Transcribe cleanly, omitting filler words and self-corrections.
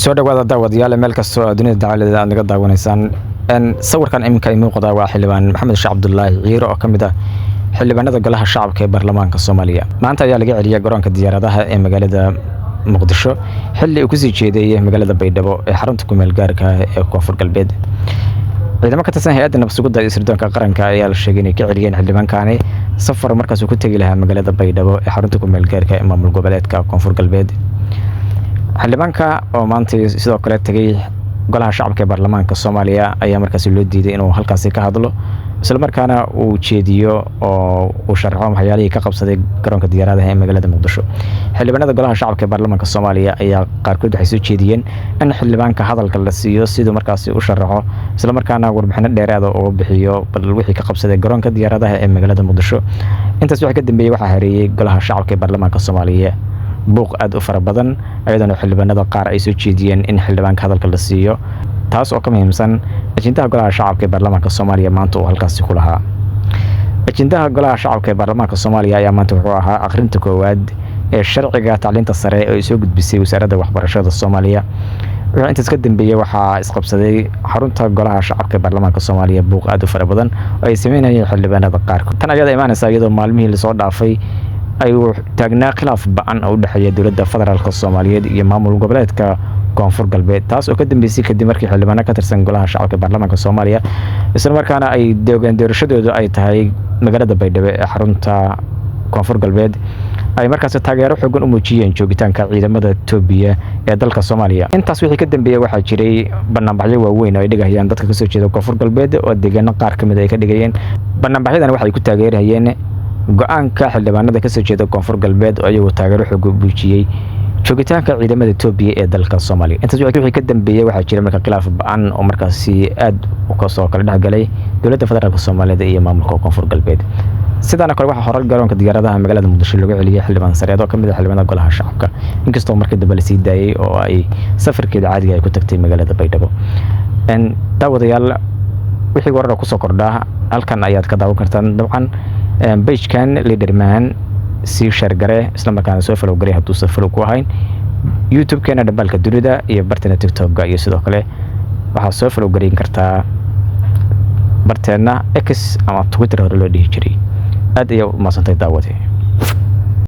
Soo dhawaada daawadayaal, meel kastoo dunida dacaladeeda aad naga daawanaysaan. Sawirkan iminka muuqda waa Xildhibaan Maxamed Sheekh Cabdulaahi Ciiro oo ka mid ah xildhibaanada Golaha Shacabka ee Baarlamaanka Soomaaliya. Maanta ayaa laga celiyay garoonka diyaaradaha ee magaalada Muqdisho xilli uu kusii jeeday magaalada Baydhabo ee xarunta kumeel gaarka ah ee Koonfur Galbeed. Ciidamo ka tirsan Hay-adda Nabad Sugidda iyo Sirdoonka Qaranka ayaa la sheegay inay ka celiyeen xildhibaankani safar markaas uu ku tegi lahaa magaalada Baydhabo ee xarunta kumeel gaarka ee maamul goboleedka Koonfur Galbeed. Xildhibaanka oo maanta sidoo kale tegay Golaha Shacabka ee Baarlamaanka Soomaaliya ayaa markaasi loo diiday inuu halkaasi ka hadlo, islamarkaana uu jeediyo oo uu sharxo waxyaalihii ka qabsaday garoonka diyaaradaha ee magaalada Muqdisho. Xildhibaanada Golaha Shacabka ee Baarlamaanka Soomaaliya ayaa qaarkood waxay soo jeediyeen in xildhibaanka hadalka la siiyo siduu markaasi u sharaxo, islamarkaana warbixino dheeraada uga bixiyo bal wixii ka qabsaday garoonka diyaaradaha ee magaalada Muqdisho. Intaas wixii ka dambeeyey waxaa hareeyey Golaha Shacabka ee Baarlamaanka Soomaaliya buuq aad u fara badan, ayadoona xildhibaanada qaar ay soo jeediyeen in xildhibaanka hadalka la siiyo, taas oo ka muhiimsan ajendaha Golaha Shacabka ee Baarlamaanka Soomaaliya maanta uu halkaasi ku lahaa. Ajendaha Golaha Shacabka ee Baarlamaanka Soomaaliya ayaa maanta wuxuu ahaa akhrinta koowaad ee sharciga tacliinta sare oo ay soo gudbisay Wasaaradda Waxbarashada Soomaaliya. Wixii intaas ka dambeeyey waxaa isqabsaday xarunta Golaha Shacabka ee Baarlamaanka Soomaaliya buuq aad u fara badan oo ay sameynayeen xildhibaanada qaarkood. Tan ayada imaanaysa iyadoo maalmihii lasoo dhaafay ay taagnaa khilaaf ba'an oo u dhexeeya dowladda federaalka Soomaaliyeed iyo maamul goboleedka Koonfur Galbeed, taas oo ka dambeysay kadib markii xildhibaano ka tirsan Golaha Shacabka ee Baarlamaanka Soomaaliya, islamarkaana ay deegaan doorashadoodu ay tahay magaalada Baydhabo ee xarunta Koonfur Galbeed, ay markaasi taageero xoogan u muujiyeen joogitaanka ciidamada Itoobiya ee dalka Soomaaliya. Intaas wixii ka dambeeyey waxaa jiray banaanbaxyo waaweyn oo ay dhigayaan dadka kasoo jeeda Koonfur Galbeed oo deegaano qaar ka mid ay ka dhigayeen. Banaanbaxyadan waxay ku taageerayeen go'aanka xildhibaanada kasoo jeeda Koonfur Galbeed oo iyagu taageero xoogan muujiyey joogitaanka ciidamada Itoobiya ee dalka Soomaaliya. Intaas wixii ka dambeeyey waxaa jira marka khilaaf ba'an oo markaasi aad kasoo kala dhexgalay dowladda federaalka Soomaaliya iyo maamulka Koonfur Galbeed. Sidaana kale waxaa horar garoonka diyaaradaha magaalada Muqdisho lagu celiyay xildhibaan sareed oo ka mid ah xildhibaanada Golaha Shacabka, inkastoo markii dambe lasii daayey oo ay safarkeeda caadiga ay ku tagtay magaalada Baydhabo. Daawadayaal, wixii warar kusoo kordhaa halkan ayaad ka daawan kartaan. Dabcan page-kan Leaderman sii share garee, isla markaana soo follow garee hadduusan follow ku ahayn YouTube-keena Dhambaalka Dunida iyo barteena TikTok-ga, iyo sidoo kale waxaad soo follow gareyn kartaa barteena X ama Twitter hore loo dhihi jiray. Aad ayaa u mahadsantay daawade.